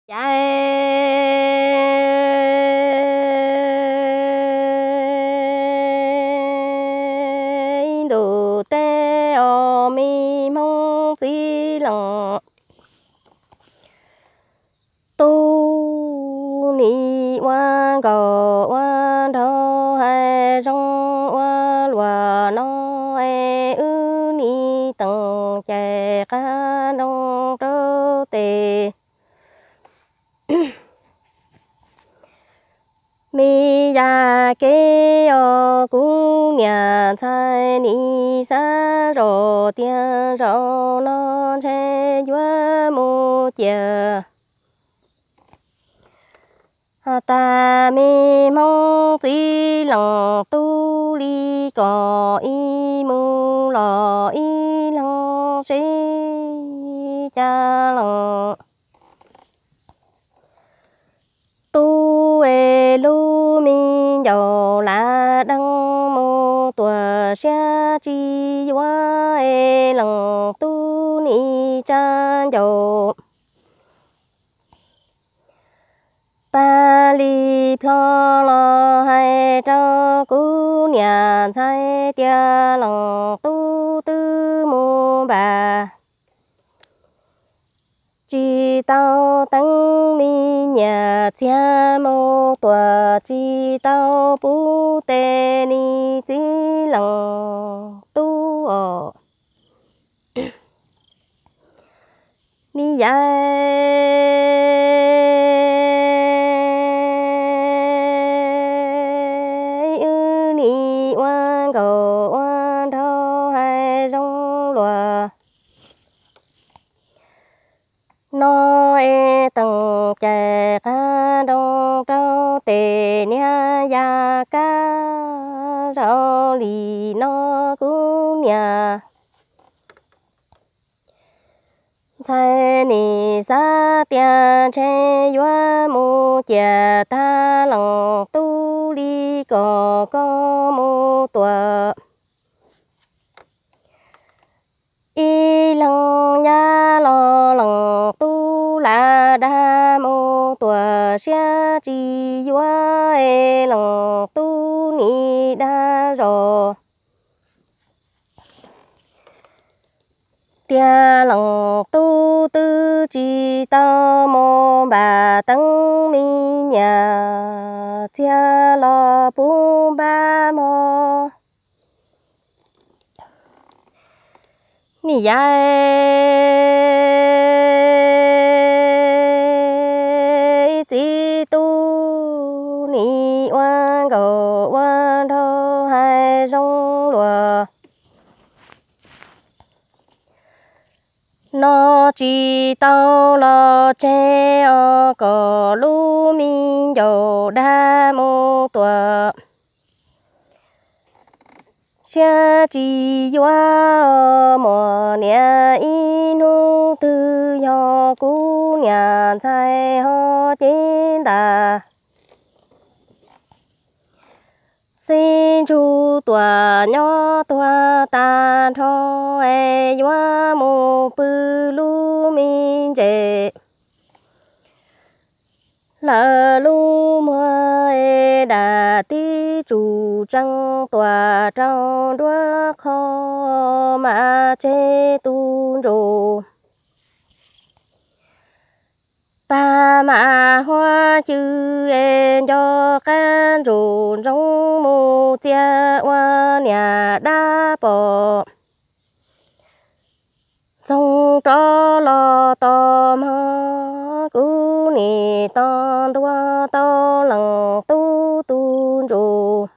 Yav ib ntus teb os me Hmoob txiv leej, tub nim ua nkaus ua nraug hais zoo ua luaj no es wb nim teem cai qab nroo rau tes. Me yam kev os kuv niam ntxhais nim xav zoj tiag zaum no ntshe yuav mus ciaj. Has tas me Hmoob txiv leej tub li ko ib mus los ib leeg seb cas leej tub es lub me ncaus lav deej mus tuaj siab tsis yuav es leej tub nim tsa ncaus. Pab li plho los hais rau kuv niam ntxhais tias leej tub twb mus npaj tsis tau teeb me nyiam txiag mus tuaj tsis tau pub tes nim txiv leej tub os. Nim yav wb nim ua nkaus ua nraug hais zoo luaj no es teem cai qab nroo rau tes niam yaj kab zaum li no kuv niam ntxhais nim xav tias ntshe yuav mus ciaj tag leej tub li ko koj mus tuaj ib leeg nyab los leej tub lam dag mus tuaj siab tsis yuav es leej tub nim dag zog tias leej tub twb tsis tau mus npaj teeb me nyiam txiag los puv npab mog. Nim yav ib txiv tub nim ua nkaus ua nraug hais zoo luaj no tsis tau los tseg os kom lub me ncaus dag mus tuaj siab tsis yuav os muaj niam ib hnub twg yog kuv niam ntxhais ho cev ntas xib ntsug tuaj nyob tuag tag nrho es yuav mus pw lub me ntses lawm lub muag es dam tib tsuj tsees tuaj rau nruab qhov mas tseg tus ntsuj pag mas huab xyw es nco qab ntsuj ntsoov mus txias ua niam dab pom ntxoog rov los tos mog kuv nim tos ntua tau leej tub tus ntsuj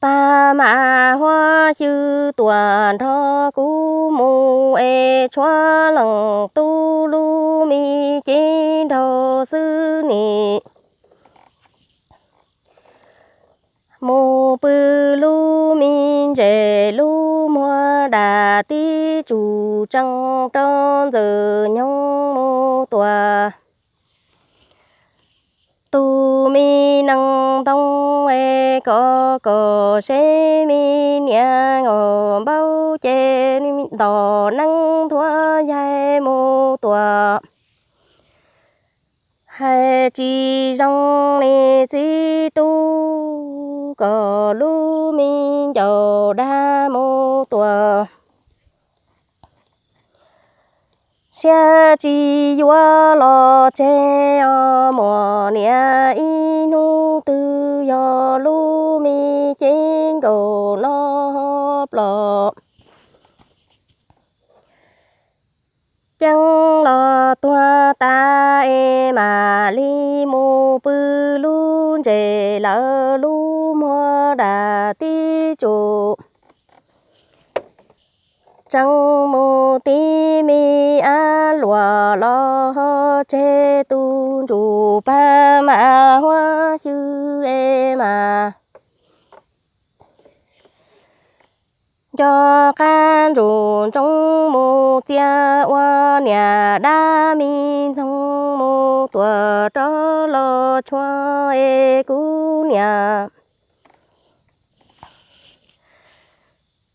pag mas huab xyw tuaj nrog kuv mus es tshuav leej tub lub me cev nraug xwb nim mus pw lub me ntses lub muag dam tib tsuj tsees rau ntxwg nyoog mus tuaj tus me nees ntoo es kom kom seb me niam nkaus npaum ces ntom neeb nthuav yaig mus mus tuam. Hais tsis zoo li txiv tub, kom lub me ncaus dag mus tuam. Siab tsis yuav los tseg os muam niam, ib hnub twg yog lub me cev nkaus no plom. Ceeb los tuag tas es mam li mus pw lub ntses lawv lub muag dam tib tsum. Tseem mus tib me ab luam los ho tseg tus ntsuj plig mas huab xyw es mas nco qab ntsuj ntsoov mus txias ua niam dab me ntxoog mus tuam rov los tshua es kuv niam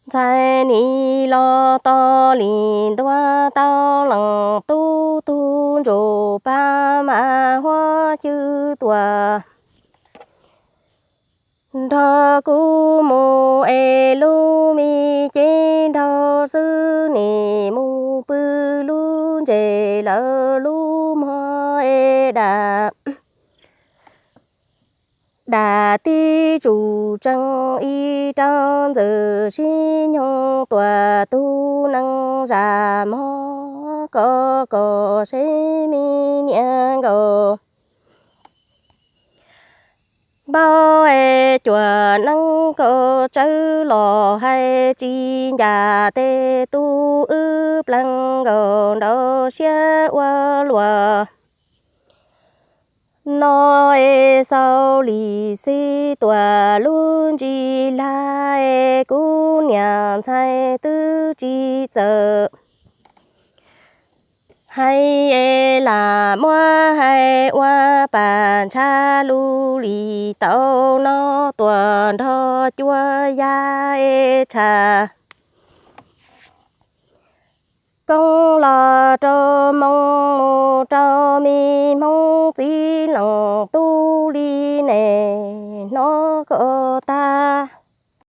ntxhais nim los tos li ntuag tau leej tub, tus ntsuj plig mas huab xyw tuam nrog kuv mus es lub me cev nraug xwb, nim mus pw lub ntses lawv lub muag es dam dam tib tsum tsees ib rab ntxwg sib nyoog tuam, tus neeg zam mog koj kom seb me niam nkaus npau es cuam neeb kaus tsawb los hais tsis ncaj tes tus wb plees nkaus nraus siab ua luaj no es xaus li xij tuam lub ntsis lag es kuv niam ntxhais twb tsis txawm hais es lam muab hais ua pam ntsha lus li tau no tuam nrog cua ya es tshaj koob los rau moo mus rau me hmoob txiv leej tub li ne.